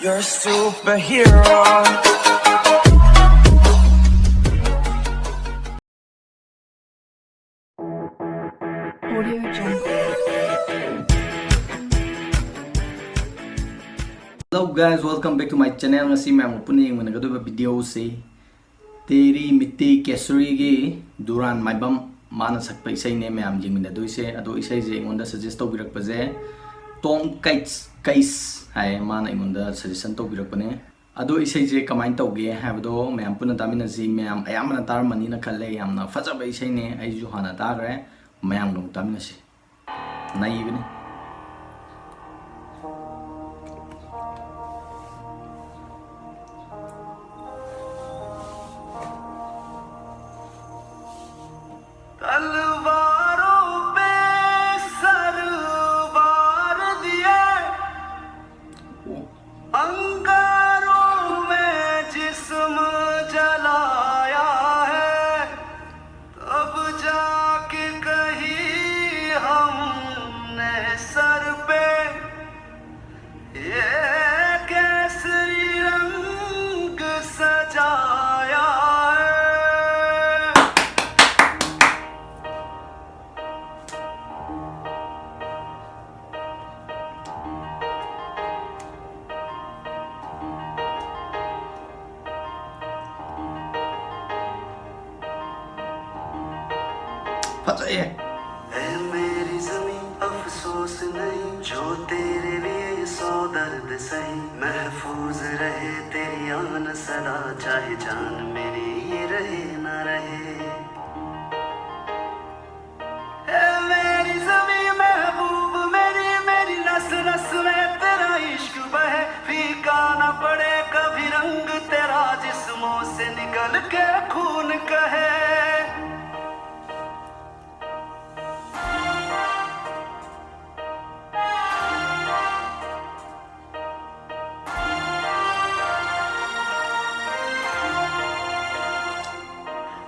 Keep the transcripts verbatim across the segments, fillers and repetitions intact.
You're a superhero. Hello guys, welcome back to my channel. Ngasi ꯃꯌꯥꯝꯒ ꯄꯨꯟꯅ ꯌꯦꯡꯃꯤꯟꯅꯒꯗꯧꯔꯤꯕ video ꯁꯤ ꯇꯦꯔꯤ ꯃꯤꯠꯇꯤ ꯀꯦꯁꯔꯤꯒꯤ ꯗꯨꯔꯥꯟ ꯃꯥꯏꯕꯝ, ꯃꯥꯅ ꯁꯛꯄ ꯏꯁꯩꯅꯦ ꯃꯌꯥꯝ ꯌꯦꯡꯃꯤꯟꯅꯗꯣꯏꯁꯦ꯫ ꯑꯗꯣ ꯏꯁꯩꯁꯦ ꯑꯩꯉꯣꯟꯗ suggest ꯇꯧꯕꯤꯔꯛꯄꯁꯦ ꯇꯣꯝ ꯀꯩꯁ, ꯀꯩꯁ ꯍꯥꯏꯌꯦ, ꯃꯥꯅ ꯑꯩꯉꯣꯟꯗ suggestion ꯇꯧꯕꯤꯔꯛꯄꯅꯦ꯫ ꯑꯗꯣ ꯏꯁꯩꯁꯦ ꯀꯃꯥꯏꯅ ꯇꯧꯒꯦ ꯍꯥꯏꯕꯗꯣ ꯃꯌꯥꯝ ꯄꯨꯟꯅ ꯇꯥꯃꯤꯟꯅꯁꯤ꯫ ꯃꯌꯥꯝ ꯑꯌꯥꯝꯕꯅ ꯇꯥꯔꯝꯃꯅꯤꯅ ꯈꯜꯂꯦ, ꯌꯥꯝꯅ ꯐꯖꯕ ꯏꯁꯩꯅꯦ꯫ ꯑꯩꯁꯨ ꯍꯥꯟꯅ ꯇꯥꯈ꯭ꯔꯦ, ꯃꯌꯥꯝꯒ ꯑꯃꯨꯛ ꯇꯥꯃꯤꯟꯅꯁꯤ꯫ ꯅꯩꯕꯅꯤ꯫ तलवारों पे सर वार दिए, अंगारों में जिस्म जलाया है, तब जाके कहीं हमने सर पे ये केसरी रंग सजाया है। ꯐꯖꯩꯌꯦ꯫ ऐ मेरी ज़मीं, अफ़सोस नहीं जो तेरे लिए सौ दर्द सही। महफूज़ रहे तेरी आन सदा, चाहे जान मेरी ये रहे ना रहे। ऐ मेरी ज़मीं महबूब मेरी, मेरी नस नस में तेरा इश्क बहे। फीका न पड़े कभी रंग तेरा, जिस्मों से निकल के खून कहे।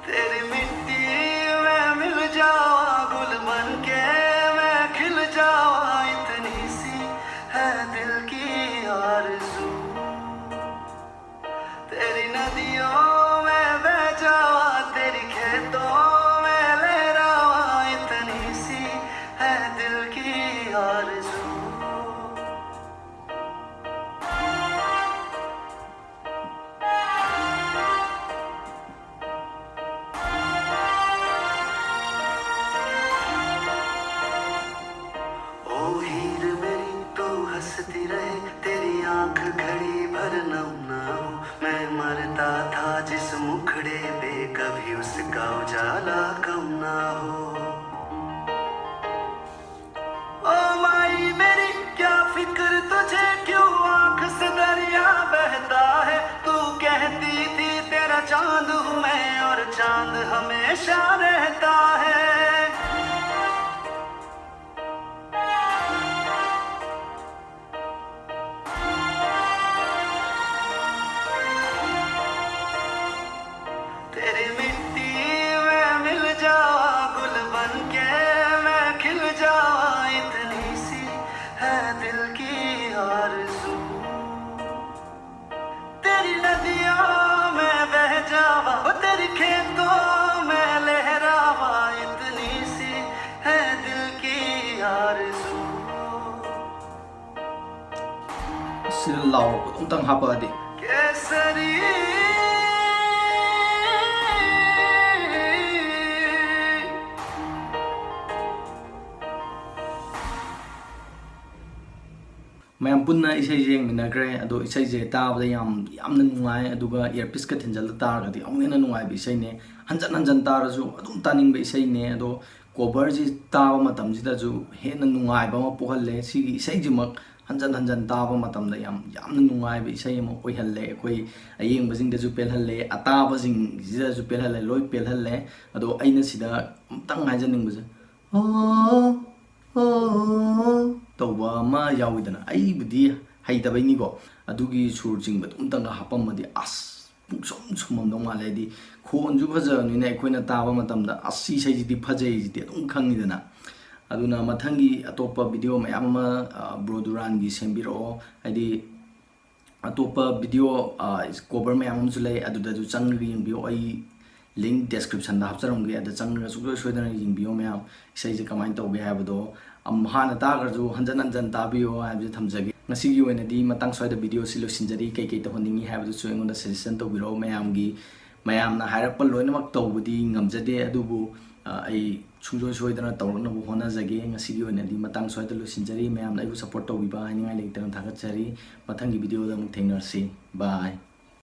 तेरी मिट्टी में मिल जावा, गुल बन के मैं खिल जावा, इतनी सी है दिल की आरज़ू। उजाला कम ना हो। ओ माई मेरी, क्या फिक्र तुझे, क्यों आंख से दरिया बहता है। तू कहती थी तेरा चांद हूँ मैं, और चांद हमेशा रहता है। तेरी मिट्टी में मिल जावा, गुल बन के मैं खिल जावा, इतनी सी है दिल की आरज़ू। तेरी नदियों में बह जावा, ओ तेरी खेतों में लहरावा, इतनी सी है दिल की आरज़ू। ꯁꯤꯗ ꯂꯥꯎꯔꯛꯄꯗꯣ ꯑꯝꯇꯪ ꯍꯥꯞꯄꯛꯑꯗꯤ꯫ केसरी। ꯃꯌꯥꯝ ꯄꯨꯟꯅ ꯏꯁꯩꯁꯦ ꯌꯦꯡꯃꯤꯟꯅꯈ꯭ꯔꯦ꯫ ꯑꯗꯣ ꯏꯁꯩꯁꯦ ꯇꯥꯕꯗ ꯌꯥꯝ, ꯌꯥꯝꯅ ꯅꯨꯡꯉꯥꯏ꯫ ꯑꯗꯨꯒ earpiece-ꯀ ꯊꯤꯟꯖꯜꯂ ꯇꯥꯔꯒꯗꯤ ꯑꯃꯨꯛ ꯍꯦꯟꯅ ꯅꯨꯡꯉꯥꯏꯕ ꯏꯁꯩꯅꯦ꯫ ꯍꯟꯖꯟ ꯍꯟꯖꯟ ꯇꯥꯔꯁꯨ ꯑꯗꯨꯝ ꯇꯥꯅꯤꯡꯕ ꯏꯁꯩꯅꯦ꯫ ꯑꯗꯣ cover-ꯁꯤ ꯇꯥꯕ ꯃꯇꯝꯁꯤꯗꯁꯨ ꯍꯦꯟꯅ ꯅꯨꯡꯉꯥꯏꯕ ꯑꯃ ꯄꯣꯛꯍꯜꯂꯦ꯫ ꯁꯤꯒꯤ ꯏꯁꯩꯁꯤꯃꯛ ꯍꯟꯖꯟ ꯍꯟꯖꯟ ꯇꯥꯕ ꯃꯇꯝꯗ ꯌꯥꯝ, ꯌꯥꯝꯅ ꯅꯨꯡꯉꯥꯏꯕ ꯏꯁꯩ ꯑꯃ ꯑꯣꯏꯍꯜꯂꯦ꯫ ꯑꯩꯈꯣꯏ ꯑꯌꯦꯡꯕꯁꯤꯡꯗꯁꯨ ꯄꯦꯜꯍꯜꯂꯦ, ꯑꯇꯥꯕꯁꯤꯡꯁꯤꯗꯁꯨ ꯄꯦꯜꯍꯜꯂꯦ, ꯂꯣꯏ ꯄꯦꯜꯍꯜꯂꯦ꯫ ꯑꯗꯣ ꯑꯩꯅ ꯁꯤꯗ ꯑꯃꯨꯛꯇꯪ ꯍꯥꯏꯖꯅꯤꯡꯕꯁꯦ, "ꯑꯣ, ꯑꯣ" ꯇꯧꯕ ꯑꯃ ꯌꯥꯎꯋꯤꯗꯅ, ꯑꯩꯕꯨꯗꯤ ꯍꯩꯇꯕꯩꯅꯤꯀꯣ, ꯑꯗꯨꯒꯤ ꯁꯨꯔ ꯆꯤꯡꯕꯗꯣ ꯑꯝꯇꯪꯒ ꯍꯥꯞꯄꯝꯃꯗꯤ ꯑꯁ ꯄꯨꯡꯁꯨꯝ ꯁꯨꯝꯃꯝꯗꯧ ꯃꯥꯜꯂꯦ꯫ ꯍꯥꯏꯗꯤ ꯈꯣꯟꯁꯨ ꯐꯖꯕꯅꯤꯅ ꯑꯩꯈꯣꯏꯅ ꯇꯥꯕ ꯃꯇꯝꯗ "ꯑꯁ, ꯁꯤ ꯏꯁꯩꯁꯤꯗꯤ ꯐꯖꯩ" ꯁꯤꯗꯤ ꯑꯗꯨꯝ ꯈꯪꯉꯤꯗꯅ꯫ ꯑꯗꯨꯅ ꯃꯊꯪꯒꯤ ꯑꯇꯣꯞꯄ video ꯃꯌꯥꯝ ꯑꯃ, ꯑ, ꯕ꯭ꯔꯣ ꯗꯨꯔꯥꯟꯒꯤ ꯁꯦꯝꯕꯤꯔꯛꯑꯣ꯫ ꯍꯥꯏꯗꯤ ꯑꯇꯣꯞꯄ video, ꯑ, cover ꯃꯌꯥꯝ ꯑꯃꯁꯨ ꯂꯩ, ꯑꯗꯨꯗꯁꯨ ꯆꯪꯉꯒ ꯌꯦꯡꯕꯤꯌꯣ꯫ ꯑꯩ link description-ꯗ ꯍꯥꯞꯆꯔꯝꯒꯦ, ꯑꯗ ꯆꯪꯉꯒ ꯁꯨꯡꯁꯣꯏ ꯁꯣꯏꯗꯅ ꯌꯦꯡꯕꯤꯌꯣ ꯃꯌꯥꯝ꯫ ꯏꯁꯩꯁꯦ ꯀꯃꯥꯏꯅ ꯇꯧꯒꯦ ꯍꯥꯏꯕꯗꯣ, ꯑꯝ, ꯍꯥꯟꯅ ꯇꯥꯈ꯭ꯔꯁꯨ ꯍꯟꯖꯟ ꯍꯟꯖꯟ ꯇꯥꯕꯤꯌꯣ ꯍꯥꯏꯕꯁꯦ ꯊꯝꯖꯒꯦ꯫ ꯉꯁꯤꯒꯤ ꯑꯣꯏꯅꯗꯤ ꯃꯇꯥꯡ ꯁ꯭ꯋꯥꯏꯗ video-ꯁꯤ ꯂꯣꯏꯁꯤꯟꯖꯔꯤ꯫ ꯀꯩꯀꯩ ꯇꯧꯍꯟꯅꯤꯡꯉꯤ ꯍꯥꯏꯕꯗꯨꯁꯨ ꯑꯩꯉꯣꯟꯗ suggestion ꯇꯧꯕꯤꯔꯛꯑꯣ꯫ ꯃꯌꯥꯝꯒꯤ, ꯃꯌꯥꯝꯅ ꯍꯥꯏꯔꯛꯄ ꯂꯣꯏꯅꯃꯛ ꯇꯧꯕꯗꯤ ꯉꯝꯖꯗꯦ, ꯑꯗꯨꯕꯨ, ꯑ, ꯑꯩ ꯁꯨꯡꯁꯣꯏ ꯁꯣꯏꯗꯅ ꯇꯧꯔꯛꯅꯕ ꯍꯣꯠꯅꯖꯒꯦ꯫ ꯉꯁꯤꯒꯤ ꯑꯣꯏꯅꯗꯤ ꯃꯇꯥꯡ ꯁ꯭ꯋꯥꯏꯗ ꯂꯣꯏꯁꯤꯟꯖꯔꯤ꯫ ꯃꯌꯥꯝꯅ ꯑꯩꯕꯨ support ꯇꯧꯕꯤꯕ ꯍꯥꯏꯅꯤꯡꯉꯥꯏ ꯂꯩꯇꯅ ꯊꯥꯒꯠꯆꯔꯤ꯫ ꯃꯊꯪꯒꯤ video-ꯗ ꯑꯃꯨꯛ ꯊꯦꯡꯅꯔꯁꯤ꯫ Bye꯫